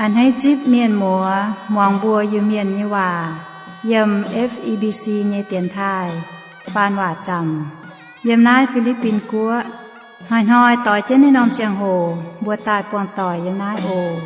A'hneiv zipv mienh muoz muangx mbuo Iu-Mienh nyei waac yiem F E B C nyei dienx taaih faan waac zaamc yiem naaiv Fi^li^bin Guoqv. Hnoi-hnoi doix jienv naaiv norm ziangh hoc mbuo daaih buangh doic yiem naaiv oc.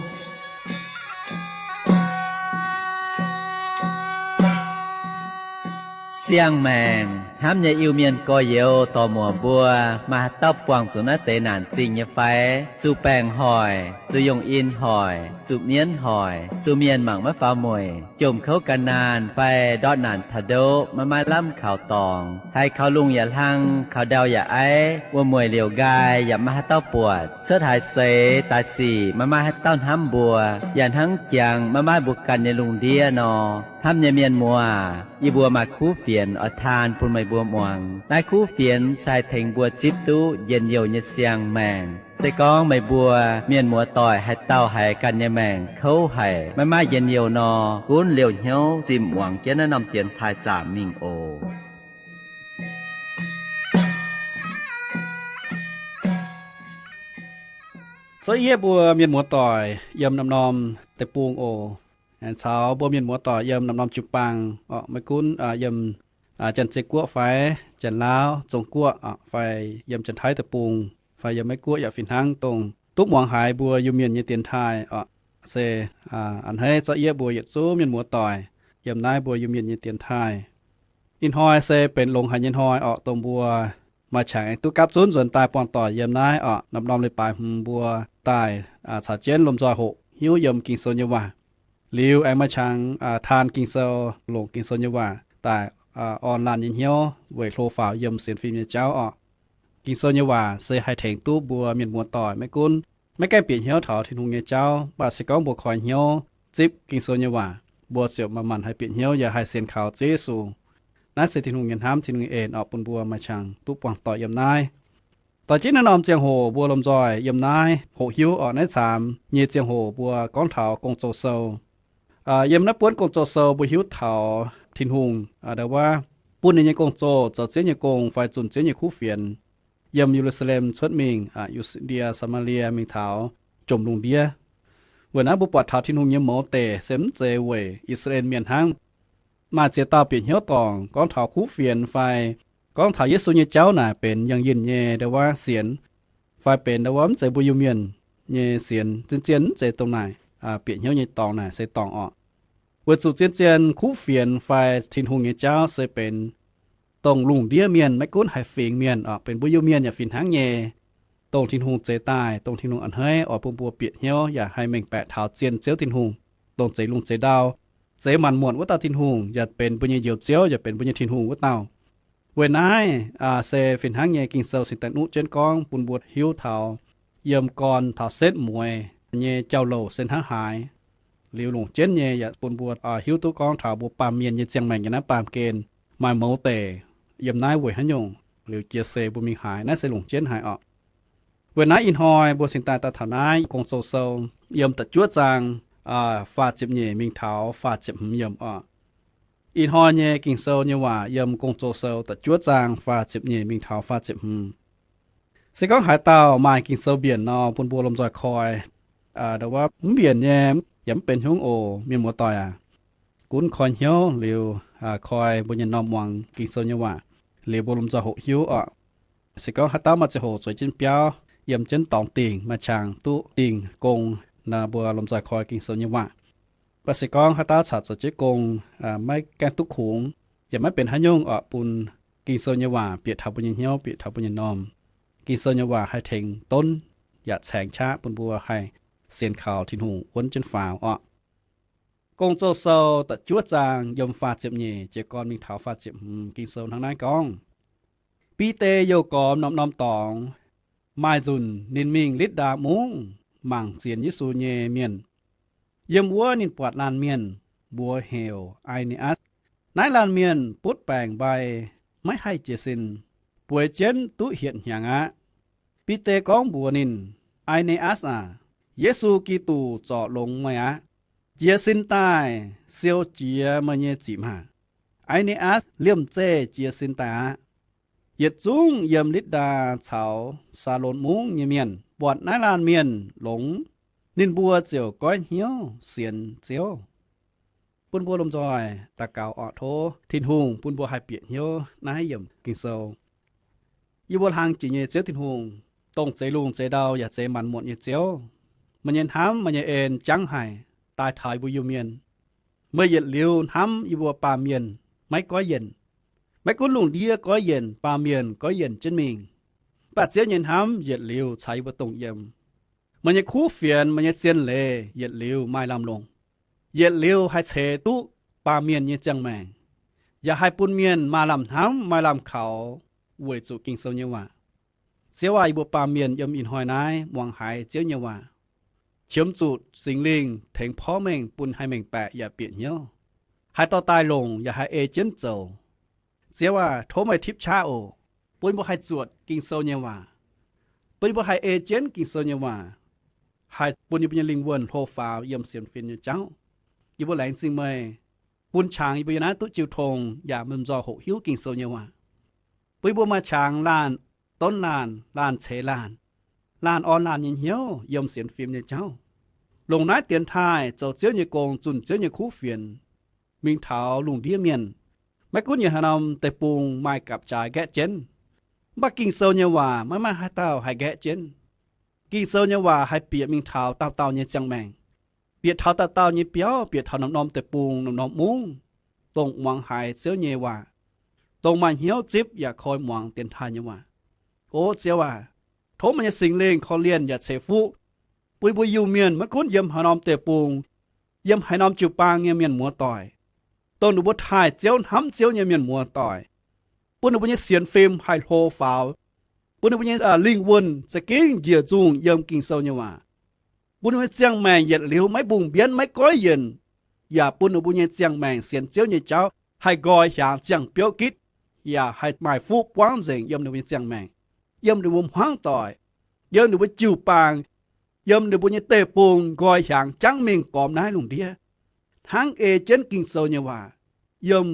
Siang-maengc hnamv nyei Iu-Mienh gorx-youz dorc-muoc mbuo, maaih haaix dauh buangh zuqc naaiv deix naanc zingh nyei fai? Zuqc baengc hoic, zuqc yongh in hoic, zuqc mienv hoic, zuqc mienh mangc maiv faaux mueic, jomc kouv gan naanh fai ndortv naanc taux ndoqv maiv maaih lamh kaux dorngx, haiz kaux lungh yaac hlang, kaux ndau yaac aiv, wuom-mueic liouc nqaai yaac maiv maaih haaix dauh buatc, cuotv haaix seix daaih sic maiv maaih haaix dauh hnamv mbuo, yaac hnangv jangx maiv maaih mbuo ganh nyei lungh ndiev nor. Hnamv nyei mienh muoz, yie mbuo maaih kuv fienx oix taan bun meih mbuo muangx. Naaiv kuv fienx se haih tengx mbuo zipv duqv njien-youh nyei siang-maengc. Se gorngv meih mbuo mienh muoz-doic haaix dauh haiz ganh nyei maengc kouv haic, maiv maaih njien-youh nor, gunv liouh hnyouv zimh muangx jienv naaiv norm dienx taaih zaamc mingh oc. Za'gengh mbuo mienh muoz-doic yiem norm-norm deic-bung oc, aengx caux mbuo mienh muoz-doic yiem norm-norm jiu-baang oc, maiv gunv yiem Janx-Zei Guoqv fai Janx-Laauv, Zong Guoqv oc, fai yiem Janx-Taiv deic-bung, fai yiem Meiv Guoqv yaac fih hnangv, dongh duqv muangx haiz mbuo Iu-Mienh nyei dienx taaih oc, se a'hneiv za'gengh mbuo yietc zungv mienh muoz-doic yiem naaiv mbuo Iu-Mienh nyei dienx taaih. Ih hnoi se benx longx haic nyei hnoi oc, dongh mbuo maaih qangx aengx duqv gapv zunv nzuonx daaih buangh doic yiem naaiv oc. Norm-norm leiz-baaix hmz mbuo daaih caux jienv lomh nzoih hoqc hiuv yiem Ging-Sou nyei waac. Liuz aengx maaih qangx taan Ging-Sou, longc Ging-Sou nyei waac daaih orn laanh nyei hnyouv weic hlo faaux yiem sienx fim nyei jauv oc. Ging-Sou nyei waac se haih tengx duqv mbuo mienh muoz-doic maiv gunv maiv gaengh bieqc hnyouv taux Tin-Hungh nyei jauv, mv baac se gorngv mbuo koi hnyouv zipv Ging-Sou nyei waac, mbuo ziouc manc-manc haih bieqc hnyouv yaac haih sienx kaux Ziouv Yesu. Naaiv se Tin-Hungh nyei hnamv, Tin-Hungh nyei en oc, bun mbuo maaih qangx duqv buangh doic yiem naaiv. Doix jienv naaiv norm ziangh hoc mbuo lomh nzoih yiem naaiv hoqc hiuv oc, naaiv caamx nyei ziangh hoc mbuo gorngv taux Gong-Zoh Sou. Yiem naaiv buonv Gong-Zoh Sou mbuo hiuv taux Tin-Hungh ndau wuov bun ninh nyei gong-zoh, zoux Ziouv nyei gong fai zunh Ziouv nyei kuv fienx, yiem Ye^lu^saa^lem cuotv mingh, Yu^ndie, Saa^maa^lie, mingh taux jomc lungh ndiev. Weic naaiv mbuo buatc taux Tin-Hungh nyei mouz deic se mv zeiz weic I^saa^laa^en Mienh hnangv. Maaih ziex dauh bieqc hnyouv dorngc gorngv taux kuv fienx fai gorngv taux Yesu nyei jauv naaic benx yangh yinh nyei ndau wuov sienx, fai benx ndau wuov mv zeiz mbuo Iu-Mienh nyei sienx. Zien-zien mv zeiz dongh naaic. Bieqc hnyouv nyei dorngx naaic se dorngc oc. Weic zuqc zien-zien kuv fienx fai Tin-Hungh nyei jauv se benx dongh lungh ndiev mienh, maiv gunv haaix fingx mienh oc, benx mbuo Iu-Mienh yaac fih hnangv nyei, dongh Tin-Hungh zeix daaih, dongh Tin-Hungh a'hneiv oix bun mbuo bieqc hnyouv yaac haih mengh baeqc taux zien Ziouv Tin-Hungh, dongh zeix lungh zeix ndau, zeix maanc muotc wuov dauh Tin-Hungh, yaac benx mbuo nyei Njoux Ziouv, yaac benx mbuo nyei Tin-Hungh wuov dauh. Weic naaiv se fih hnangv nyei Ging-Sou cingx daaih nuqv jienv gorngv bun mbuo hiuv taux yiem gorn taux setv mueiz nyei jauv-louc se hnangv haaix. Liuz longc jienv nyei yaac bun mbuo hiuv duqv gorngv taux mbuo baamh mienh nyei ziangh maengc yiem naaiv baamh gen maaih mouz deic yiem naaiv weic haaix nyungc, liuz jiex seix mbuo mingh haaix. Naaiv se longc jienv haic oc. Weic naaiv ih hnoi mbuo cingx daaih daaih taux naaiv Gong-Zoh Sou yiem da'juov zaang faah ziepc nyeic mingh taux faah ziepc hmz yiemc oc. Ih hnoi nyei Ging-Sou nyei waac yiem Gong-Zoh Sou da'juov zaang faah ziepc nyeic mingh taux faah ziepc hmz. Se gorngv haaix dauh maaih Ging-Sou mbienc nor, bun mbuo lomh nzoih koi. Ndau wuov mv mbienc nyei yaac mv benx haaix nyungc oc, mienh muoz-doic aac. Gunv koi hnyouv liuz koi mbuo nyei norm muangx Ging-Sou nyei waac, liuz mbuo lomh nzoih hoqc hiuv oc. Se gorngv haaix dauh maaih ziangh hoc zueiz jienv biauv, yiem jienv dorngx dingc, maaih qangx duqv dingh gong nor, mbuo lomh nzoih koi Ging-Sou nyei waac. Mv baac se gorngv haaix dauh caux zoux jienv gong maiv gaengh duqv kungx, yaac maiv benx haaix nyungc oc, bun Ging-Sou nyei waac bieqc taux mbuo nyei hnyouv, bieqc taux mbuo nyei m'normh. Ging-Sou nyei waac haih tengx donv yaac caengx qaqv bun mbuo haih sienx kaux Tin-Hungh wuonv jienv faaux oc. Gong-Zoh Sou da'juov zaang yiem faah ziepc nyeic jiez gorn mingh taux faah ziepc hmz. Ging-Sou hnangv naaiv gorngv, Bide youh gormx norm-norm dorngx. Maaih nzunc ninh mingh Litv^ndaa Mungv mangc zienx Yesu nyei mienh. Yiem wuov ninh buatc laanh mienh, mbuox heuc Ai^ne^atc. Naaiv laanh mienh butv baengc mbai, maiv haih jiez sin, bueix jienv duqv hietc hnyangx aqv. Bide gorngv mbuox ninh, Ai^ne^atc aac, Yesu Giduc zorc longx meih aqv. Jiez sin daaih siou jiex meih nyei ziqc maah! Ai^ne^atc liemh zeih jiez sin daaih aqv. Yietc zungv yiem Litv^ndaa caux Saa^lon Mungv nyei mienh buatc naaiv laanh mienh longx. ninh mbuo ziouc goiv hnyouv sienx Ziouv. Bun mbuo lomh nzoih daux gaux oc, tov Tin-Hungh bun mbuo haih bieqc hnyouv naaiv yiemc Ging-Sou. Yie mbuo hlang jiex nyei Ziouv Tin-Hungh, dongh zeix lungh zeix ndau yaac zeix maanc muotc nyei Ziouv. Meih nyei hnamv, meih nyei en jangv haic daaih taux yie mbuo Iu-Mienh. Meih yietc liuz hnamv yie mbuo baamh mienh maiv goiv yienc. Maiv gunv lungh ndiev goiv yienc, baamh mienh goiv yienc jienv mingh, mv baac Ziouv nyei hnamv yietc liuz caux yie mbuo dongh yiem. Meih nyei kuv fienx, meih nyei zien leiz yietc liuz maaih lamh longc, yietc liuz haih ceix duqv baamh mienh nyei ziangh maengc, yaac haih bun mienh maaih lamh hnamv, maaih lamh kaux weic zuqc Ging-Sou nyei waac. Ziouv aac, yie mbuo baamh mienh yiem ih hnoi naaiv muangx haiz Ziouv nyei waac, qiemx zuqc Singx Lingh tengx porv mengh bun haih mengh baeqc yaac bieqc hnyouv, haih dorh daaih longc yaac haih ei jienv zoux. Ziouv aac, tov meih tipv qaqv oc, bun mbuo haih zuotc Ging-Sou nyei waac, bun mbuo haih ei jienv Ging-Sou nyei waac, haih bun yie mbuo nyei lingh wuonh hlo faaux yiem sienx fim nyei jauv. Yie mbuo laengz zingh meih bun qangx yie mbuo yiem naaiv duqv jiu tong yaac lomh nzoih hoqc hiuv Ging-Sou nyei waac. Bun yie mbuo maaih qangx laanh donv laanh, laanh ceix laanh, laanh orn laanh nyei hnyouv yiem sienx fim nyei jauv, longc naaiv dienx taaih zoux Ziouv nyei gong, zunh Ziouv nyei kuv fienx, mingh taux lungh ndiev mienh. Maiv gunv yiem haaix norm deic-bung maaih gapv-jaaix nqaeqv jienv, mv baac Ging-Sou nyei waac maiv maaih haaix dauh haih nqaeqv jienv. Ging-Sou nyei waac haih bieqc mingh taux dauh dauh nyei ziangh maengc, bieqc taux dauh dauh nyei biauv, bieqc taux norm-norm deic-bung, norm-norm mungv, dongh muangx haiz Ziouv nyei waac, dongh maaih hnyouv zipv yaac koi muangx dienx taaih nyei waac. O Ziouv aac, tov meih nyei Singx Lingh korv-lienh yaac ceix fuqv bun mbuo Iu-Mienh, maiv gunv yiem haaix norm deic-bung, yiem haaix norm jiu-baang nyei mienh muoz-doic, dongh ninh mbuo taaih Ziouv, hnamv Ziouv nyei mienh muoz-doic, bun ninh mbuo nyei sienx fim haih hlo faaux, bun ninh mbuo nyei lingh wuonh za'gengh njiec nzungh yiem Ging-Sou nyei waac, bun ninh mbuo nyei ziangh maengc yietc liuz maiv mbungh mbienv, maiv goiv yienc, yaac bun ninh mbuo nyei ziangh maengc sienx Ziouv nyei jauv haih nqoi hiaangx ziangh biouv gitv, yaac haih maaih fuqv buangv nzengc yiem ninh mbuo nyei ziangh maengc, yiem ninh mbuo hmuangv doic, yiem ninh mbuo jiu-baang, yiem ninh mbuo nyei deic-bung nqoi hiaangx jangv mingh gormx naaiv lungh ndiev, hnangv ei jienv Ging-Sou nyei waac yiem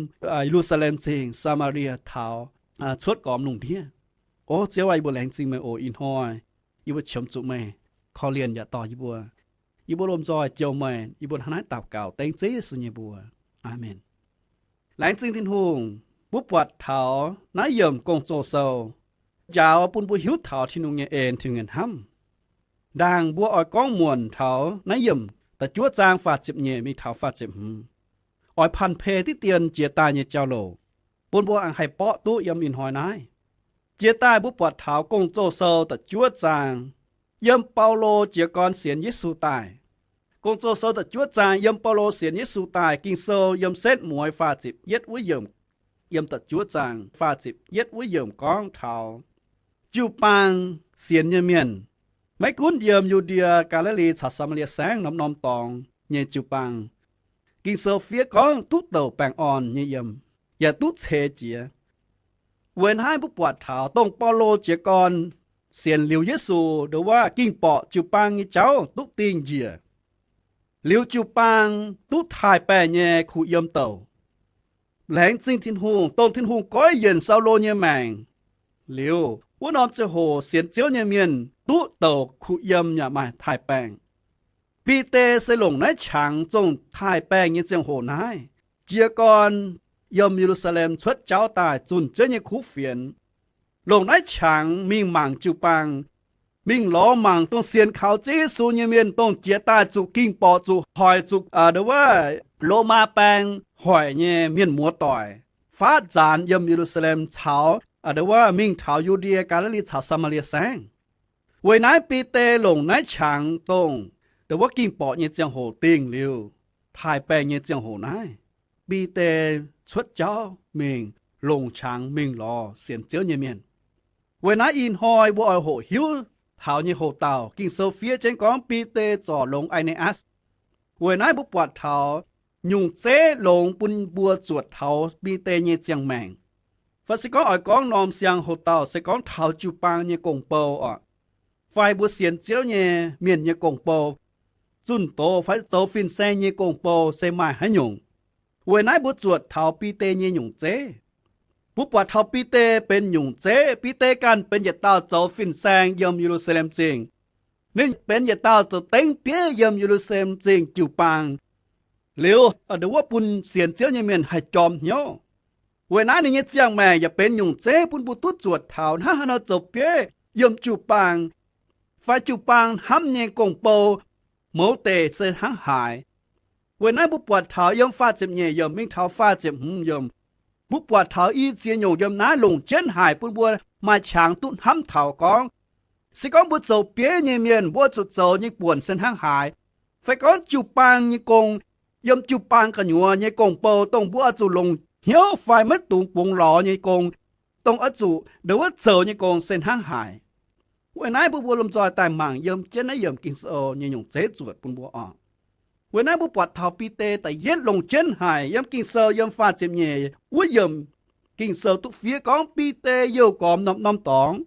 Ye^lu^saa^lem Zingh, Saa^maa^lie taux cuotv gormx lungh ndiev. O Ziouv aac, yie mbuo laengz zingh meih oc. Ih hnoi yie mbuo qiemx zuqc meih korv-lienh yaac dorh yie mbuo. Yie mbuo lomh nzoih jouh meih. Yie mbuo hnangv naaiv daux gaux dengv Ziouv Yesu nyei mbuox. Aamen. Laengz zingh Tin-Hungh, mbuo buatc taux naaiv yiemc Gong-Zoh sou njaaux bun mbuo hiuv taux Tin-Hungh nyei en, Tin-Hungh nyei hnamv. Ndaangc mbuo oix gorngv muonc taux naaiv yiemc da'juov zaang faah ziepc nyeic mingh taux faah ziepc hmz, oix panh pei diqv dien jiex daaih nyei jauv-louc, bun mbuo aengx haih borqv duqv yiem ih hnoi naaiv. Jiex daaih mbuo buatc taux Gong-Zoh sou da'juov zaang, yiem Baulo jiez gorn sienx Yesu daaih. Gong-Zoh sou da'juov zaang yiem Baulo sienx Yesu daaih. Ging-Sou yiem setv mueiz faah ziepc yietv wuov yiemc, yiem da'juov zaang faah ziepc yietv wuov yiemc gorngv taux jiu-baang sienx nyei mienh, maiv gunv yiem Yu^ndie, Gaa^li^li caux Saa^maa^lie Saengv norm-norm dorngx nyei jiu-baang. Ging-Sou fiev gorngv duqv douc baengh orn nyei yiem, yaac duqv ceix jiez. Weic naaiv mbuo buatc taux dongh Baulo jiez gorn sienx liuz Yesu, ndo wuov ging-borqc jiu-baang nyei jauv duqv dingh njiec, liuz jiu-baang duqv taaih-baengh nyei kuh yiem douc. Laengz zingh Tin-Hungh, dongh Tin-Hungh goiv yienc Saulo nyei maengc liuz, wuov norm ziangh hoc sienx Ziouv nyei mienh duqv douc kuh yiem yaac maaih taaih-baengh. Bide se longc naaiv qangx zongh taaih-baengh nyei ziangh hoc naaiv, jiez gorn yiem Ye^lu^saa^lem cuotv jauv daaih zunh Ziouv nyei kuv fienx. Longc naaiv qangx mingh mangc jiu-baang, mingh lorz mangc dongh sienx kaux Ziouv Yesu nyei mienh, dongh jiex daaih zuqc ging-borqc, zuqc hoic, zuqc, aa, ndo wuov, Lomaa baeng hoic nyei mienh muoz-doic, faatv nzaanx yiem Ye^lu^saa^lem caux, aa, ndo wuov, mingh taux Yu^ndie, Gaa^li^li caux Saa^maa^lie Saengv. Weic naaiv Bide longc naaiv qangx dongh, ndo wuov, ging-borqc nyei ziangh hoc dingh liuz, taaih-baengh nyei ziangh hoc naaiv, Bide cuotv jauv mingh longc qangx mingh lorz sienx Ziouv nyei mienh. Weic naaiv ih hnoi mbuo oix hoqc hiuv taux nyei hoc-dauh, Ging-Sou fiev jienv gorngv Bide zorc longx Ai^ne^atc. Weic naaiv mbuo buatc taux nyungc zeiv longx bun mbuo zuotc taux Bide nyei ziangh maengc. Fai se gorngv oix gorngv norm siang hoc-dauh se gorngv taux jiu-baang nyei gong-bou oc, fai mbuo sienx Ziouv nyei mienh nyei gong-bou, zunh doz fai zoux fin-saeng nyei gong-bou se maaih haaix nyungc. Weic naaiv mbuo zuotc taux Bide nyei nyungc zeiv. Mbuo buatc taux Bide benx nyungc zeiv. Bide ganh benx yietc dauh zoux fin-saeng yiem Ye^lu^saa^lem Zingh. Ninh benx yietc dauh zoux dengv bieiv yiem Ye^lu^saa^lem Zingh jiu-baang, liuz ndo wuov bun sienx Ziouv nyei mienh haih jorm hnyouv. Weic naaiv ninh nyei ziangh maengc yaac benx nyungc zeiv bun mbuo duqv zuotc taux hnangv haaix nor zoux bieiv yiem jiu-baang, fai jiu-baang hnamv nyei gong-bou mouz deic se hnangv haaix. Weic naaiv mbuo buatc taux yiem faah ziepc nyeic yiemc mingh taux faah ziepc hmz yiemc, mbuo buatc taux i ziex nyungc yiem naaiv longc jienv haic bun mbuo maaih qangx duqv hnamv taux gorngv, se gorngv mbuo zoux bieiv nyei mienh mbuo oix zuqc zoux nyei buonc se hnangv haaix, fai gorngv jiu-baang nyei gong, yiem jiu-baang gu'nyuoz nyei gong-bou dongh mbuo oix zuqc longc hnyouv fai maiv dungx bungx lorz nyei gong, dongh oix zuqc ndo wuov zoux nyei gong se hnangv haaix. Weic naaiv mbuo mbuo lomh nzoih daaih mangc yiem jienv naaiv yiemc Ging-Sou nyei nyungc zeiv zuotc bun mbuo oc. Weic naaiv mbuo buatc taux Bide da'yietv longc jienv haic yiem Ging-Sou yiem faah ziepc nyeic wuov yiemc, Ging-Sou duqv fiev gorngv Bide youh gormx norm-norm dorngx,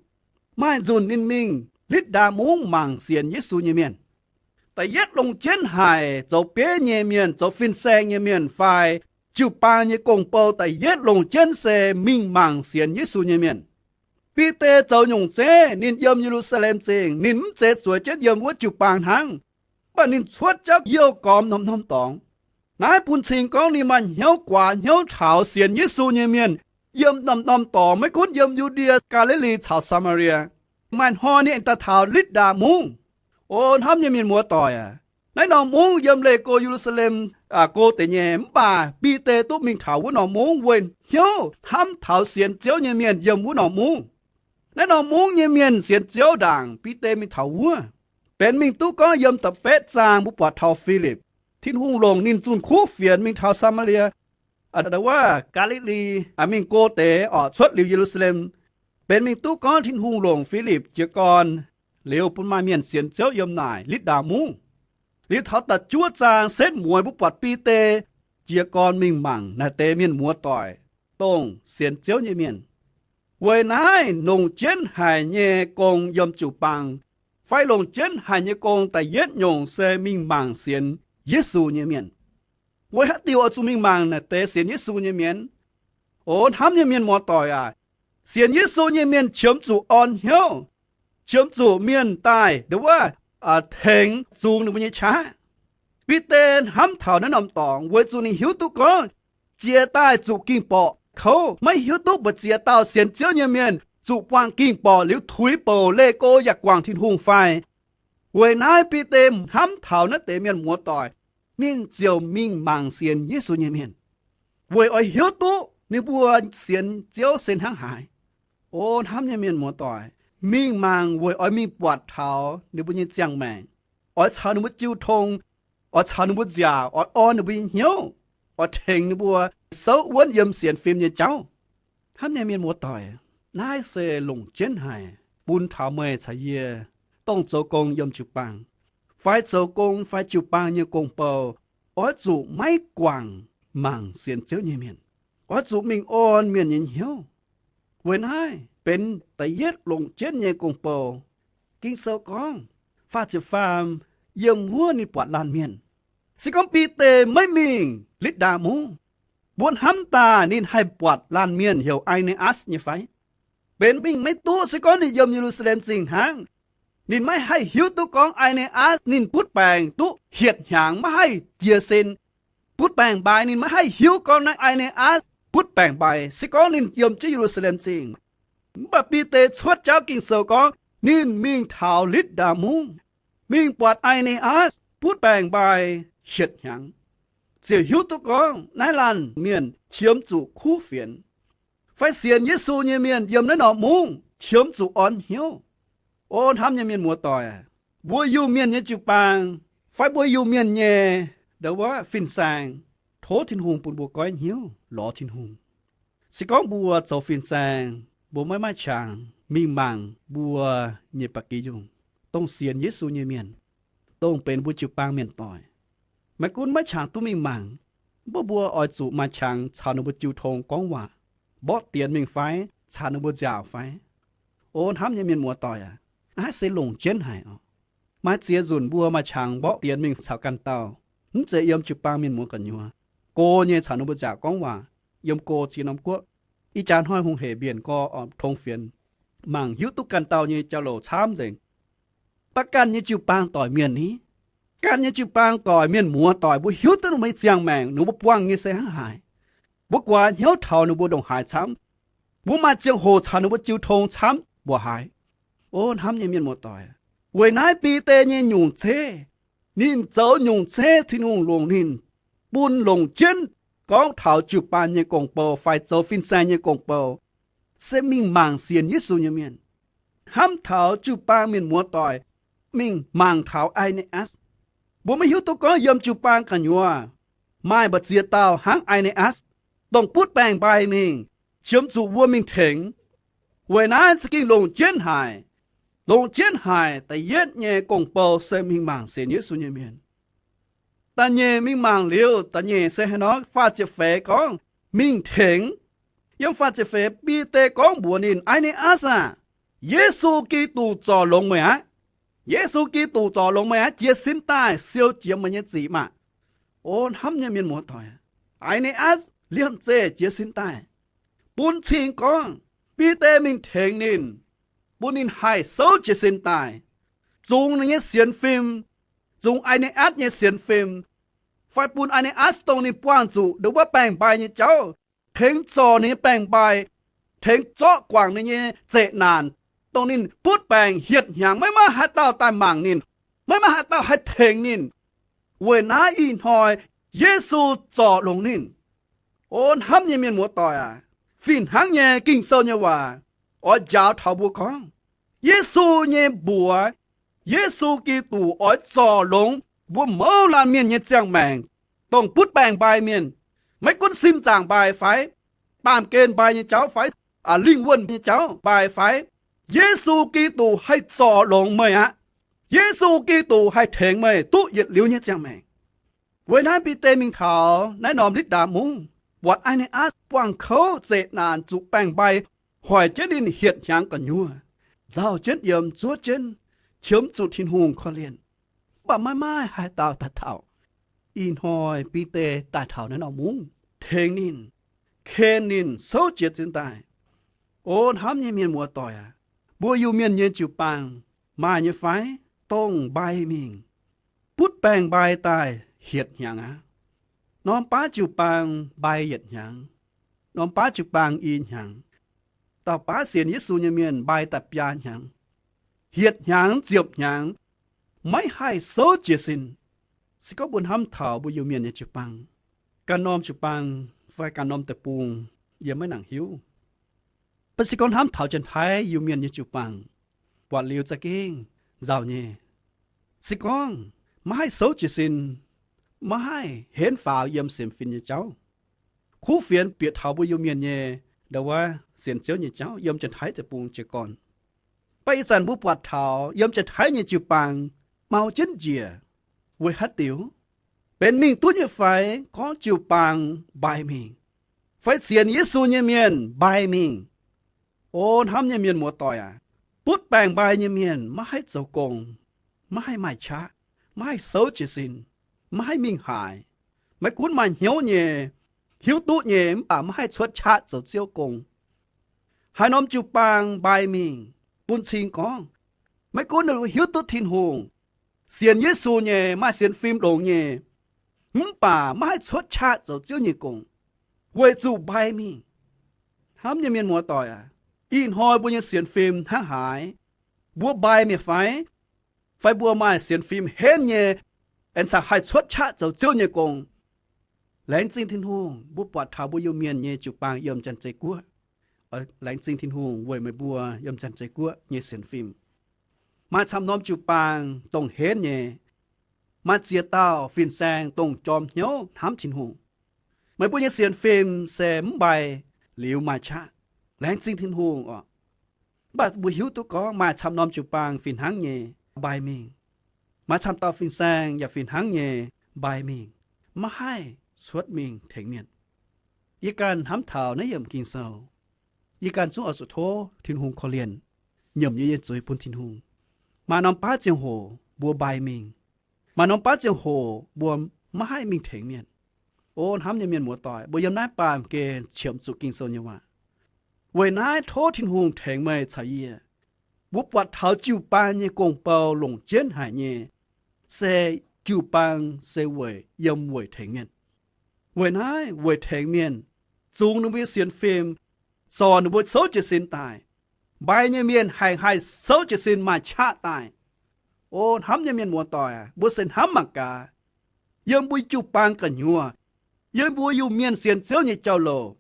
maaih nzunc ninh mingh Litv^ndaa Mungv mangc sienx Yesu nyei mienh. Da'yietv longc jienv haic zoux bieiv nyei mienh, zoux fin-saeng nyei mienh fai jiu-baang nyei gong-bou da'yietv longc jienv se mingh mangc sienx Yesu nyei mienh. Bide zoux nyungc zeiv ninh yiem Ye^lu^saa^lem Zingh, ninh mv zeiz zueiz jienv yiem wuov jiu-baang hnangv, mv baac ninh cuotv jauv youh gormx norm-norm dorngx. Naaiv bun cing gorngv ninh maaih hnyouv guaax hnyouv taux sienx Yesu nyei mienh yiem norm-norm dorngx, maiv gunv yiem Yu^ndie, Gaa^li^li caux Saa^maa^lie. Maaih hnoi ninh aengx daaih taux Litv^ndaa Mungv. O hnamv nyei mienh muoz-doic aac, naaiv norm mungv yiem leih go Ye^lu^saa^lem go deix nyei, mv baac Bide duqv mingh taux wuov norm mungv weic hnyouv hnamv taux sienx Ziouv nyei mienh yiem wuov norm mungv. Naaiv norm mungv nyei mienh sienx Ziouv ndaangc Bide mingh taux wuov. Benx mingh duqv gorngv yiem da'betv zaang mbuo buatc taux Filipc, Tin-Hungh longc ninh zunh kuv fienx mingh taux Saa^maa^lie, ndo wuov Gaa^li^li, mingh go deix orqc, cuotv liuz Ye^lu^saa^lem. Benx mingh duqv gorngv Tin-Hungh longc Filipc jiez gorn liuz bun maaih mienh sienx Ziouv yiem naaic Litv^ndaa Mungv. Liuz taux da'juov zaang setv mueiz mbuo buatc Bide jiez gorn mingh mangc naaic deix mienh muoz-doic, dongh sienx Ziouv nyei mienh. Weic naaiv longc jienv haic nyei gong yiem jiu-baang, fai longc jienv haic nyei gong da'yietv nyungc se mingh mangc sienx Yesu nyei mienh. Weic haaix diuc oix zuqc mingh mangc naaic deix sienx Yesu nyei mienh? O hnamv nyei mienh muoz-doic aac, sienx Yesu nyei mienh qiemx zuqc orn hnyouv, qiemx zuqc mienh daaih ndo wuov tengx zungx ninh mbuo nyei qaqv. Bide hnamv taux naaiv norm dorngx weic zuqc ninh hiuv duqv gorngv ziex daaih zuqc Ging-Borqc kouv, maiv hiuv duqv mbu'ziex dauh sienx Ziouv nyei mienh zuqc buangh Ging-Borqc liuz tuix bouc leih go yaac guangc Tin-Hungh fai. Weic naaiv Bide hnamv taux naaiv deix mienh muoz-doic, ninh ziouc mingh mangc sienx Yesu nyei mienh, weic oix hiuv duqv ninh mbuo sienx Ziouv se hnangv haaix. O hnamv nyei mienh muoz-doic, mingh mangc weic oix mingh buatc taux ninh mbuo nyei ziangh maengc, oix caux ninh mbuo jiu tong, oix caux ninh mbuo nziaauc, oix orn ninh mbuo nyei hnyouv, oix tengx ninh mbuo souv wuonv yiem sienx fim nyei jauv. Hnamv nyei mienh muoz-doic, naaiv se longc jienv haic bun taux meih caux yie, dongh zoux gong yiem jiu-baang, fai zoux gong fai jiu-baang nyei gong-bou, oix zuqc maiv guangc mangc sienx Ziouv nyei mienh. Oix zuqc mingh orn mienh nyei hnyouv. Weic naaiv benx da'yietv longc jienv nyei gong-bou. Ging-Sou gorngv, faah ziepc faam, yiem wuov ninh buatc laanh mienh. Se gorngv Bide maiv mingh Litv^ndaa Mungv, mbuo hnamv daaih ninh haih buatc laanh mienh heuc Ai^ne^atc nyei fai? Benx mingh maiv duqv. Se gorngv ninh yiem Ye^lu^saa^lem Zingh hnangv, ninh maiv haih hiuv duqv gorngv Ai^ne^atc ninh butv baengc duqv hietc hnyangx maiv haih jiez sin. Butv baengc mbaix ninh maiv haih hiuv gorngv naaiv Ai^ne^atc butv baengc mbaix se gorngv ninh yiem jienv Ye^lu^saa^lem Zingh. Mv baac Bide cuotv jauv Ging-Sou gorngv ninh mingh taux Litv^ndaa Mungv, mingh buatc Ai^ne^atc butv baengc mbaix hietc hnyangx, ziouc hiuv duqv gorngv naaiv laanh mienh qiemx zuqc kuv fienx, fai sienx Yesu nyei mienh yiem naaiv norm mungv qiemx zuqc orn hnyouv. O hnamv nyei mienh muoz-doic, mbuo Iu-Mienh nyei jiu-baang fai mbuo Iu-Mienh nyei ndo wuov fin-saeng, tov Tin-Hungh bun mbuo goiv hnyouv lorz Tin-Hungh. Se gorngv mbuo zoux fin-saeng, mbuo maiv maaih qangx mingh mangc mbuo nyei ba'gi yungh, dongh sienx Yesu nyei mienh, dongh benx mbuo jiu-baang mienh doic, maiv gunv maiv qangx duqv mingh mangc, mv baac mbuo oix zuqc maaih qangx caux ninh mbuo jiu tong gorngv waac, mborqv dienx mingh fai caux ninh mbuo nziaauc fai. O hnamv nyei mienh muoz-doic aac, naaiv se longc jienv haic oc. Maaih ziex nzunc mbuo maaih qangx mborqv dienx mingh caux ganh dauh, mv zeiz yiem jiu-baang mienh muoz gu'nyuoz, go nyei caux ninh mbuo nziaauc gorngv waac, yiem go ziex norm guoqv. Ih jaax hnoi hungh hec mbienc gorx tong fienx, mangc hiuv duqv ganh dauh nyei jauv-louc camv nzengc. Mv baac ganh nyei jiu-baang doic mienh ni, ganh nyei jiu-baang doic mienh muoz doic, mbuo hiuv duqv ninh mbuo nyei ziangh maengc, ninh mbuo buangh nyei se hnangv haaix. Mbuo guaax hnyouv taux ninh mbuo ndongc haaix camv. Mbuo maaih ziangh hoc caux ninh mbuo jiu tong camv mbuoqc haaix. O hnamv nyei mienh muoz doic, weic naaiv Bide nyei nyungc zeiv, ninh zoux nyungc zeiv Tin-Hungh longc ninh bun longc jienv gorngv taux jiu-baang nyei gong-bou fai zoux fin-saeng nyei gong-bou, se mingh mangc sienx Yesu nyei mienh. Hnamv taux jiu-baang mienh muoz doic mingh mangc taux Ai^ne^atc. Mbuo maiv hiuv duqv gorngv yiem jiu-baang gu'nyuoz maaih mbu'ziex dauh hnangv Ai^ne^atc, dongh butv baengc-mbai mingh, qiemx zuqc mbuo mingh tengx. Weic naaiv za'gengh longc jienv haic. Longc jienv haic da'yietv nyei gong-bou se mingh mangc sienx Yesu nyei mienh. Da'nyeic mingh mangc liuz, da'nyeic se haaix nor? Faah ziepc feix gorngv mingh tengx. Yiem faah ziepc feix Bide gorngv mbuox ninh, Ai^ne^atc aah! Yesu Giduc zorc longx meih aqv. Yesu Giduc zorc longx meih aqv. Jiez sin daaih siou jiex meih nyei ziqc maah! O hnamv nyei mienh muoz doic, Ai^ne^atc liemh zeih jiez sin daaih, bun cing gorngv Bide mingh tengx ninh, bun ninh haih souv jiez sin daaih, zungx ninh nyei sienx fim, zungx Ai^ne^atc nyei sienx fim, fai bun Ai^ne^atc dongh ninh buangh zuqc ndon wuov baengc-mbai nyei jauv, tengx zorc ninh nyei baengc-mbai, tengx zorqv guangc ninh nyei zeqc naanc, dongh ninh butv baengc hietc hnyangx maiv maaih haaix dauh daaih mangc ninh, maiv maaih haaix dauh haih tengx ninh. Weic naaiv ih hnoi Yesu zorc longx ninh. O hnamv nyei mienh muoz doic aac, fih hnangv nyei Ging-Sou nyei waac oix njaaux taux mbuo gorngv, Yesu nyei mbuox, Yesu Giduc oix zorc longx mbuo mouz laanh mienh nyei ziangh maengc, dongh butv baengc-mbai mienh, maiv gunv sin zaangc mbai fai baamh gen mbai nyei jauv fai lingh wuonh nyei jauv mbai fai, Yesu Giduc haih zorc longx meih aqv. Yesu Giduc haih tengx meih duqv yietc liuz nyei ziangh maengc. Weic naaiv Bide mingh taux naaiv norm Litv^ndaa Mungv, buatc Ai^ne^atc buangh kouv zeqc naanc zuqc baengc-mbai hoic jienv ninh hietc hnyangx gu'nyuoz, nzauh jienv yiem, zuov jienv, qiemx zuqc Tin-Hungh korv-lienh, mv baac maiv maaih haaix dauh daaih taux. Ih hnoi Bide daaih taux naaiv norm mungv, tengx ninh, ken ninh souv jiez sin daaih. O hnamv nyei mienh muoz doic aac, mbuo Iu-Mienh nyei jiu-baang maaih nyei fai? Dongh mbai mingh, butv baengc-mbai daaih hietc hnyangx aqv. Norm baav jiu-baang mbai yietc hnyangx, norm baav jiu-baang i hnyangx. Dauh baav sienx Yesu nyei mienh mbai daaih biaa hnyangx, hietc hnyangx ziepc hnyangx, maiv haih souv jiez sin. Se gorngv mbuo hnamv taux mbuo Iu-Mienh nyei jiu-baang, ganh norm jiu-baang fai ganh norm deic-bung, yie maiv nangc hiuv. Mv baac se gorngv hnamv taux Janx-Taiv Iu-Mienh nyei jiu-baang, buatc liuz za'gengh nzauh nyei. Se gorngv maiv haih souv jiez sin, maiv haih henv faaux yiem sienx fim nyei jauv, kuv fienx bieqc taux mbuo Iu-Mienh nyei ndau wuov sienx Ziouv nyei jauv yiem Janx-Taiv deic-bung jiez gorn. Mv baac ih zanc mbuo buatc taux yiem Janx-Taiv nyei jiu-baang mau jienv njiec. Weic haaix diuc? Benx mingh duqv nyei fai gorngv jiu-baang mbai mingh, fai sienx Yesu nyei mienh mbai mingh? O hnamv nyei mienh muoz doic aac, butv baengc mbai nyei mienh maiv haih zoux gong, maiv haih maaih qaqv, maiv haih souv jiez sin, maiv haih mingh haaix. Maiv gunv maaih hnyouv nyei, hiuv duqv nyei, mv baac maiv haih cuotv qaqv zoux Ziouv gong. Haaix norm jiu-baang mbai mingh, bun cing gorngv, maiv gunv ninh hiuv duqv Tin-Hungh, sienx Yesu nyei, maaih sienx fim longx nyei, mv baac maiv haih cuotv qaqv zoux Ziouv nyei gong, weic zuqc mbai mingh. Hnamv nyei mienh muoz doic aac, ih hnoi mbuo nyei sienx fim hnangv haaix? Mbuo mbai mi'aqv fai? Fai mbuo maaih sienx fim henv nyei, aengx caux haih cuotv qaqv zoux Ziouv nyei gong? Laengz zingh Tin-Hungh, mbuo buatc taux mbuo Iu-Mienh nyei jiu-baang yiem Janx-Zei Guoqv. Laengz zingh Tin-Hungh weic meih mbuo yiem Janx-Zei Guoqv nyei sienx fim. Maaih camv norm jiu-baang dongh henv nyei. Maaih ziex dauh fin-saeng dongh jorm hnyouv hnamv Tin-Hungh. Meih mbuo nyei sienx fim se mv mbai liuz maaih qaqv. Laengz zingh Tin-Hungh oc. Mv baac mbuo hiuv duqv gorngv maaih camv norm jiu-baang fih hnangv nyei mbai mingh. Maaih camv dauh fin-saeng yaac fih hnangv nyei mbai mingh, maiv haih cuotv mingh tengx mienh. Yie ganh hnamv taux naaiv yiemc Ging-Sou, yie ganh zungv oix zuqc tov Tin-Hungh korv-lienh, nyiemc yie nyei zuiz bun Tin-Hungh. Maaih norm baav ziangh hoc mbuo mbai mingh. Maaih norm baav ziangh hoc mbuo maiv haih mingh tengx mienh. O hnamv nyei mienh muoz doic, mbuo yiem naaiv baamh gen qiemx zuqc Ging-Sou nyei waac. Weic naaiv tov Tin-Hungh tengx meih caux yie. mbuo buatc taux jiu-baang nyei gong-bou longc jienv haic nyei, se jiu-baang se weic yiem weic tengx mienh. Weic naaiv weic tengx mienh, zungx ninh mbuo nyei sienx fim, zorc ninh mbuo souv jiez sin daaih. Mbai nyei mienh haih haih souv jiez sin maaih qaqv daaih. O hnamv nyei mienh muoz-doic, mbuo se hnamv mangc gaax, yiem mbuo jiu-baang gu'nyuoz, yiem mbuo Iu-Mienh sienx Ziouv nyei jauv-louc,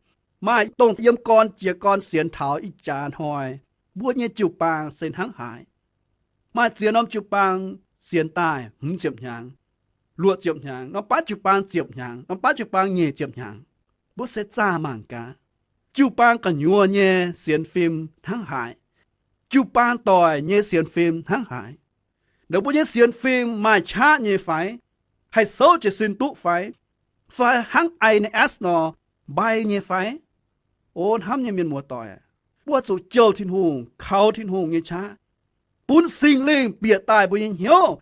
maaih dongh yiem gorn jiez gorn sienx taux ih jaax hnoi, mbuo nyei jiu-baang se hnangv haaix. Maaih ziex norm jiu-baang sienx daaih hmz ziepc hnyangx, luoqc ziepc hnyangx, norm baav jiu-baang ziepc hnyangx, norm baav jiu-baang nyic ziepc hnyangx. Mbuo se zaah mangc gaax, jiu-baang gu'nyuoz nyei sienx fim hnangv haaix, jiu-baang doic nyei sienx fim hnangv haaix. Ninh mbuo nyei sienx fim maaih qaqv nyei fai? Haih souv jiez sin duqv fai? Fai hnangv Ai^ne^atc nor, mbai nyei fai? O hnamv nyei mienh muoz-doic, mbuo zuqc jouh Tin-Hungh, kaux Tin-Hungh nyei qaqv, bun Singx Lingh bieqc daaih mbuo nyei hnyouv,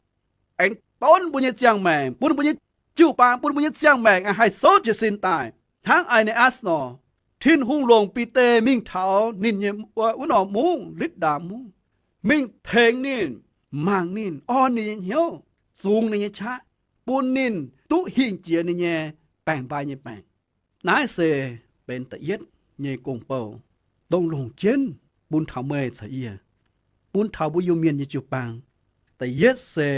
aengx donv mbuo nyei ziangh maengc, bun mbuo nyei jiu-baang, bun mbuo nyei ziangh maengc aengx haih souv jiez sin daaih hnangv Ai^ne^atc nor. Tin-Hungh longc Bide mingh taux ninh nyei wuov norm mungv, Litv^ndaa Mungv, mingh tengx ninh, mangc ninh, orn ninh nyei hnyouv, zungx ninh nyei qaqv, bun ninh duqv hingh jiex ninh nyei baeng-mbai nyei baengc. Naaiv se benx da'yietv nyei gong-bou, dongh longc jienv bun taux meih caux yie, bun taux mbuo Iu-Mienh nyei jiu-baang. Da'yietv se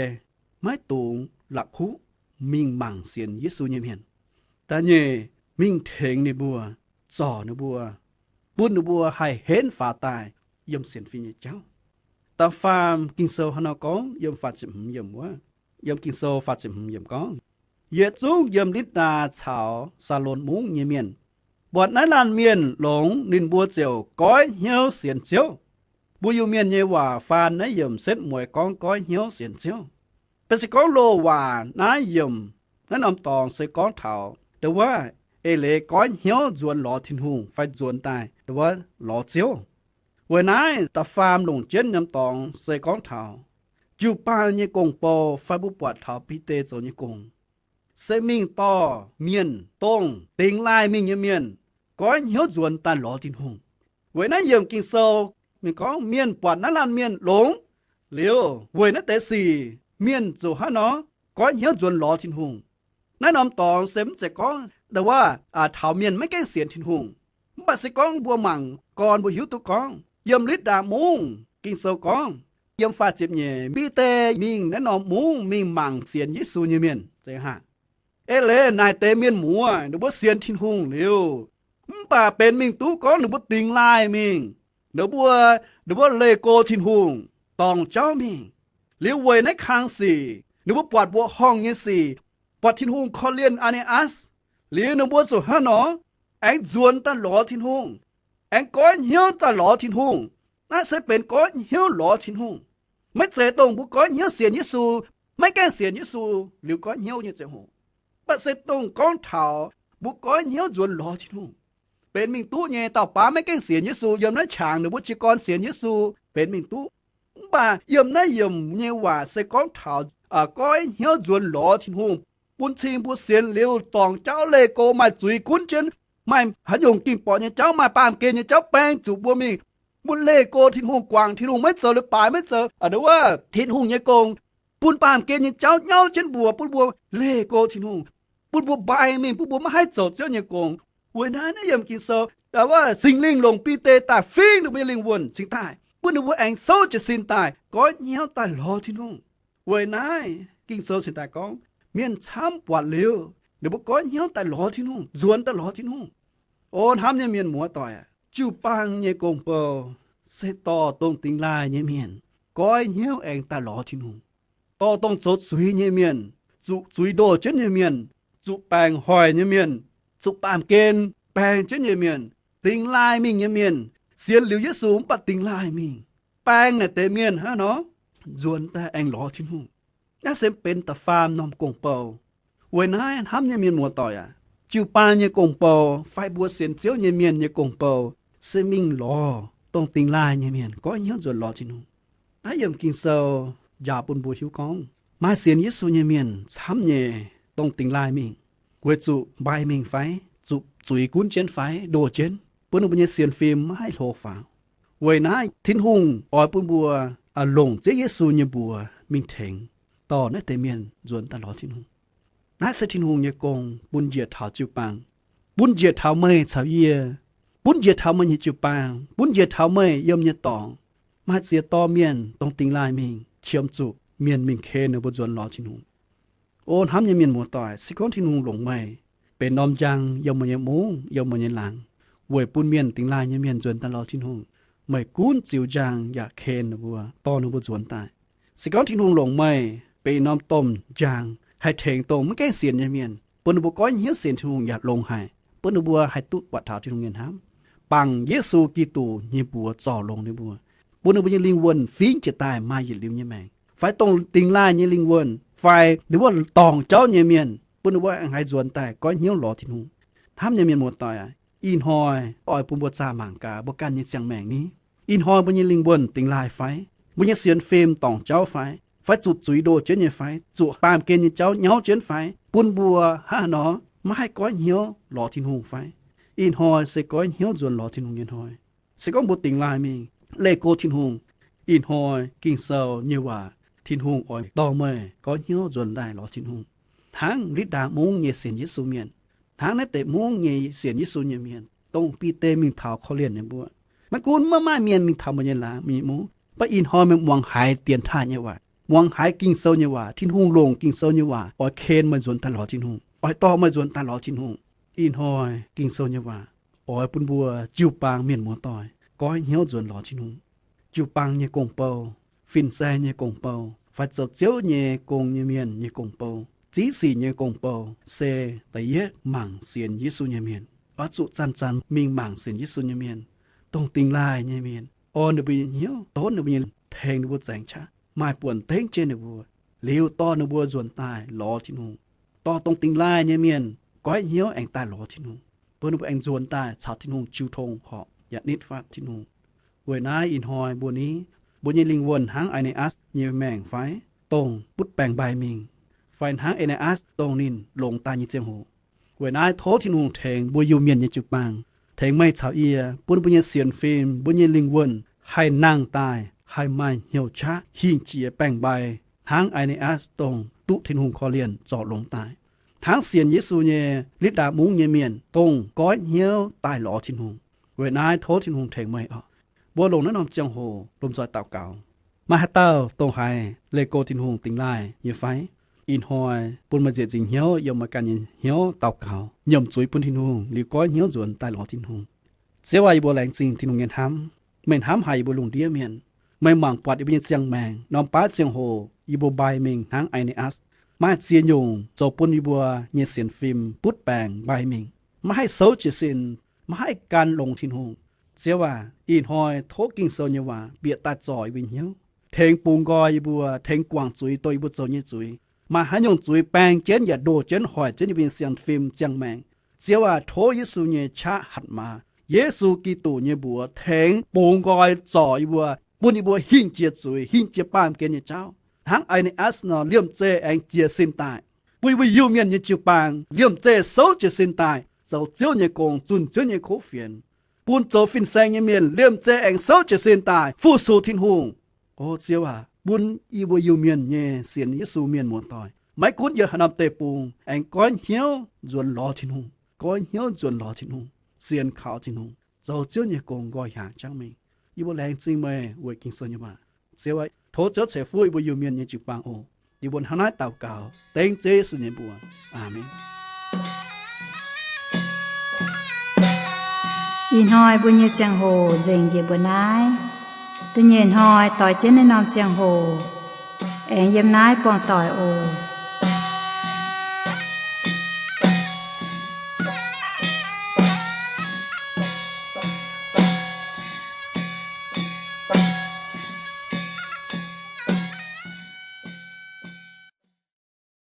maiv dungx la'kuqv mingh mangc sienx Yesu nyei mienh. Da'nyeic, mingh tengx ninh mbuo, zorc ninh mbuo, bun ninh mbuo haih henv faaux daaih yiem sienx fim nyei jauv. Da'faam Ging-Sou hnangv nor gorngv yiem faah ziepc hmz yiemc wuov, yiem Ging-Sou faah ziepc hmz yiemc gorngv, Yietc zungv yiem Litv^ndaa caux Saalon Mungv nyei mienh, buatc naaiv laanh mienh longx, ninh mbuo ziouc goiv hnyouv sienx Ziouv. Mbuo Iu-Mienh nyei waac faan naaiv yiemc setv mueiz gorngv goiv hnyouv sienx Ziouv. Beiv se gorngv loz-waac naaiv yiemc, naaiv norm dorngx se gorngv taux ndau wuov, eix leiz goiv hnyouv nzuonx lorz Tin-Hungh fai nzuonx daaih ndau wuov lorz Ziouv. Weic naaiv da'faam longc jienv norm dorngx se gorngv taux jiu-baang nyei gong-bou fai mbuo buatc taux Bide zoux nyei gong, se mingh dorh mienh dongh dingx laaih mingh nyei mienh goiv hnyouv nzuonx daaih lorz Tin-Hungh. Weic naaiv yiemc Ging-Sou mingh gorngv mienh buatc naaiv laanh mienh longx liuz, weic naaiv deix sic mienh ziouc hnangv nor goiv hnyouv nzuonx lorz Tin-Hungh. Naaiv norm dorngx se mv zeiz gorngv ndau wuov taux mienh maiv gaengh sienx Tin-Hungh. Mv baac se gorngv mbuo mangc gorn mbuo hiuv duqv gorngv yiem Litv^ndaa Mungv Ging-Sou gorngv, yiem faah ziepc nyeic, Bide mingh naaiv norm mungv mingh mangc sienx Yesu nyei mienh. Eix leiz naaic deix mienh muoz ninh mbuo sienx Tin-Hungh liuz, mv baac benx mingh duqv gorngv ninh mbuo dingx laaih mingh, ninh mbuo, ninh mbuo leih go Tin-Hungh, dorngc jauv mingh. Liuz weic naaiv kang sic ninh mbuo buatc mbuoqc horngh nyei sic, buatc Tin-Hungh korv-lienh Ai^ne^atc, liuz ninh mbuo ziouc hnangv nor aengx nzuonx daaih lorz Tin-Hungh, aengx goiv hnyouv daaih lorz Tin-Hungh. Naaiv se benx goiv hnyouv lorz Tin-Hungh. Maiv zeiz dongh mbuo goiv hnyouv sienx Yesu, maiv gaengh sienx Yesu liuz goiv hnyouv nyei ziangh hoc. Mv baac se dongh gorngv taux mbuo goiv hnyouv nzuonx lorz Tin-Hungh, benx mingh duqv nyei. Dauh baav maiv gaengh sienx Yesu, yiem naaiv qangx ninh mbuo jiez gorn sienx Yesu benx mingh duqv. Mv baac yiem naaiv yiemc nyei waac se gorngv taux goiv hnyouv nzuonx lorz Tin-Hungh, bun cing mbuo sienx liuz dorngc jauv leih go, maaih zuiz gunv jienv, maaih haaix nyungc ging-borqc nyei jauv, maaih baamh gen nyei jauv baeng zuqc mbuo mingh. Mbuo leih go Tin-Hungh, guangc Tin-Hungh, maiv zoux leiz-baaix, maiv zoux aa, wuov, Tin-Hungh nyei gong, bun baamh gen nyei jauv nyauv jienv mbuo, bun mbuo leih go Tin-Hungh, bun mbuo mbai mingh, bun mbuo maiv haih zoux Ziouv nyei gong. Weic naaiv naaiv yiemc Ging-Sou, wuov, Singx Lingh longc Bide daaih fingx ninh mbuo nyei lingh wuonh cingx daaih, bun ninh mbuo aengx souv jiez sin daaih, goiv hnyouv daaih lorz Tin-Hungh. Weic naaiv Ging-Sou cingx daaih gorngv, mienh camv buatc liuz, ninh mbuo goiv hnyouv daaih lorz Tin-Hungh, nzuonx daaih lorz Tin-Hungh. O hnamv nyei mienh muoz-doic aac, jiu-baang nyei gong-bou se dorh dongh dingx laaih nyei mienh goiv hnyouv aengx daaih lorz Tin-Hungh. Dorh dongh zoux zuiz nyei mienh, zuqc zuiz ndoh jienv nyei mienh, zuqc baengc hoic nyei mienh, zuqc baamh gen baeng jienv nyei mienh, dingx laaih mingh nyei mienh, sienx liuz Yesu mv baac dingx laaih mingh, baeng naaic deix mienh hnangv nor, nzuonx daaih aengx lorz Tin-Hungh. Naaiv se benx da'faam norm gong-bou. Weic naaiv hnamv nyei mienh muoz-doic aac, jiu-baang nyei gong-bou fai mbuo sienx Ziouv nyei mienh nyei gong-bou se mingh lorz dongh dingx laaih nyei mienh goiv hnyouv nzuonx lorz Tin-Hungh. Naaiv yiemc Ging-Sou njaaux bun mbuo hiuv gorngv, maaih sienx Yesu nyei mienh camv nyei dongh dingx laaih mingh, weic zuqc mbai mingh fai, zuqc zuiz gunv jienv fai ndoh jienv, bun ninh mbuo nyei sienx fim maiv haih hlo faaux. Weic naaiv Tin-Hungh oix bun mbuo longc Ziouv Yesu nyei mbuox mingh tengx dorh naaiv deix mienh nzuonx daaih lorz Tin-Hungh. Naaiv se Tin-Hungh nyei gong bun njiec taux jiu-baang, bun njiec taux meih caux yie, bun njiec taux meih nyei jiu-baang, bun njiec taux meih yiem nyei dorngx. Maaih ziex dorh mienh dongh dingh laaih mingh qiemx zuqc mienh mingh ken ninh mbuo nzuonx lorz Tin-Hungh. O hnamv nyei mienh muoz-doic, se gorngv Tin-Hungh longc meih benx norm njang yiem meih nyei mungv, yiem meih nyei laangz, weic bun mienh, dingh laaih nyei mienh nzuonx daaih lorz Tin-Hungh, meih gunv ziux njang yaac ken ninh mbuo, dorh ninh mbuo nzuonx daaih. Se gorngv Tin-Hungh longc meih benx norm domh njang haih tengx dongh maiv gaengh sienx nyei mienh, bun ninh mbuo goiv hnyouv sienx Tin-Hungh yaac longx haic, bun ninh mbuo haih duqv buatc taux Tin-Hungh nyei hnamv, bangc Yesu Giduc nyei mbuox zorc longx ninh mbuo, bun ninh mbuo nyei lingh wuonh fingx jiex daaih maaih yietc liuz nyei maengc, fai dongh dingh laaih nyei lingh wuonh fai ninh mbuo dorngc jauv nyei mienh, bun ninh mbuo aengx haih nzuonx daaih goiv hnyouv lorz Tin-Hungh. Hnamv nyei mienh muoz-doic aac, ih hnoi oix bun mbuo zaah mangc gaax mbuo ganh nyei ziangh maengc ni. Ih hnoi mbuo nyei lingh wuonh dingh laaih fai? Mbuo nyei sienx fim dorngc jauv fai? Fai zuqc zuiz ndoh jienv nyei fai? Zuqc baamh gen nyei jauv nyauv jienv fai? Bun mbuo hnangv haaix nor maiv haih goiv hnyouv lorz Tin-Hungh fai? Ih hnoi se goiv hnyouv nzuonx lorz Tin-Hungh nyei hnoi. Se gorngv mbuo dingh laaih mingh leih go Tin-Hungh, ih hnoi Ging-Sou nyei waac, Tin-Hungh oix dorh meih goiv hnyouv nzuonx daaih lorz Tin-Hungh. Hnangv Litv^ndaa Mungv nyei sienx Yesu mienh, hnangv naaiv deix mungv nyei sienx Yesu nyei mienh, dongh Bide mingh taux korv-lienh ninh mbuo, maiv gunv maiv maaih mienh mingh taux meih nyei laangz, meih nyei mungv, mv baac ih hnoi meih muangx haiz dienx taaih nyei waac, muangx haiz Ging-Sou nyei waac, Tin-Hungh longc Ging-Sou nyei waac oix ken meih nzuonx daaih lorz Tin-Hungh, oix dorh meih nzuonx daaih lorz Tin-Hungh. Ih hnoi Ging-Sou nyei waac oix bun mbuo jiu-baang mienh muoz-doic goiv hnyouv nzuonx lorz Tin-Hungh. Jiu-baang nyei gong-bou, fin-saeng nyei gong-bou, fai zoux Ziouv nyei gong nyei mienh nyei gong-bou, ziv sic nyei gong-bou, se da'yietv mangc sienx Yesu nyei mienh. Oix zuqc zanc-zanc mingh mangc sienx Yesu nyei mienh, dongh dingh laaih nyei mienh, orn ninh mbuo nyei hnyouv, donv ninh mbuo nyei, tengx ninh mbuo zaengc qaqv, maaih buonc dengv jienv ninh mbuo, liuz dorh ninh mbuo nzuonx daaih lorz Tin-Hungh. Dorh dongh dingh laaih nyei mienh goiv hnyouv aengx daaih lorz Tin-Hungh, bun ninh mbuo aengx nzuonx daaih caux Tin-Hungh jiu tong horpc yaac nitv fatv Tin-Hungh. Weic naaiv ih hnoi mbuo ni, mbuo nyei lingh wuonh hnangv Ai^ne^atc nyei maengc fai? Dongh butv baengc mbaih mingh, fai hnangv Ai^ne^atc dongh ninh longx daaih nyei ziangh hoc. Weic naaiv tov Tin-Hungh tengx mbuo Iu-Mienh nyei jiu-baang, tengx meih caux yie, bun mbuo nyei sienx fim, mbuo nyei lingh wuonh haih nangh daaih, haih maaih hnyouv qaqv hingh jiex baengc mbaih, hnangv Ai^ne^atc dongh duqv Tin-Hungh korv-lienh zorc longx daaih, hnangv sienx Yesu nyei Litv^ndaa Mungv nyei mienh dongh goiv hnyouv daaih lorz Tin-Hungh. Weic naaiv tov Tin-Hungh tengx meih oc. Mbuo longc naaiv norm ziangh hoc lomh nzoih daux gaux. Maaih haaix dauh dongh haiz leih go Tin-Hungh dingx laaih nyei fai? Ih hnoi bun meih nzieqc nzingc hnyouv yiem meih ganh nyei hnyouv daux gaux, nyiemc zuiz bun Tin-Hungh liuz goiv hnyouv nzuonx daaih lorz Tin-Hungh. Ziouv aac, yie mbuo laengz zingh Tin-Hungh nyei hnamv. Meih hnamv haic yie mbuo lungh ndiev mienh. Meih mangc buatc yie mbuo nyei ziangh maengc, norm baav ziangh hoc yie mbuo mbaih mingh hnangv Ai^ne^atc. Maaih ziex nyungc zoux bun yie mbuo nyei sienx fim butv baengc mbaih mingh, maiv haih souv jiez sin, maiv haih gan longx Tin-Hungh. Ziouv aac, ih hnoi tov Ging-Sou nyei waac bieqc daaih zorc yie mbuo hnyouv, tengx bungx nqoi yie mbuo, tengx guangc zuiz dongh yie mbuo zoux nyei zuiz. Maaih haaix nyungc zuiz baeng jienv yaac ndoh jienv hoic jienv yie mbuo nyei sienx fim ziangh maengc, Ziouv aac, tov Yesu nyei qaqv hatc maaz, Yesu Giduc nyei mbuox tengx bungx nqoi zorc yie mbuo, bun yie mbuo hingh jiex zuiz, hingh jiex baamh gen nyei jauv, hnangv Ai^ne^atc nor, liemh zeih aengx jiez sin daaih. Bun yie mbuo Iu-Mienh nyei jiu-baang liemh zeih souv jiez sin daaih zoux Ziouv nyei gong, zunh Ziouv nyei kuv fienx. Bun zoux fin-saeng nyei mienh liemh zeih aengx souv jiez sin daaih fu-sux Tin-Hungh. O Ziouv aac, bun yie mbuo Iu-Mienh nyei sienx Yesu mienh muoz-doic, maiv gunv yiem haaix norm deic-bung, aengx goiv hnyouv nzuonx lorz Tin-Hungh, goiv hnyouv nzuonx lorz Tin-Hungh, sienx kaux Tin-Hungh, zoux Ziouv nyei gong nqoi hiaangx jangv mingh. Yie mbuo laengz zingh meih weic Ging-Sou nyei waac. Ziouv aac, tov Ziouv ceix fuqv yie mbuo Iu-Mienh nyei jiu-baang oc. Yie mbuo hnangv naaiv daux gaux dengv Ziouv Yesu nyei mbuox. Aamen. Ih hnoi mbuo nyei ziangh hoc nzengc njiec mbuo naaiv. Da'nyeic hnoi doix jienv naaiv norm ziangh hoc, aengx yiem naaiv buangh doic oc.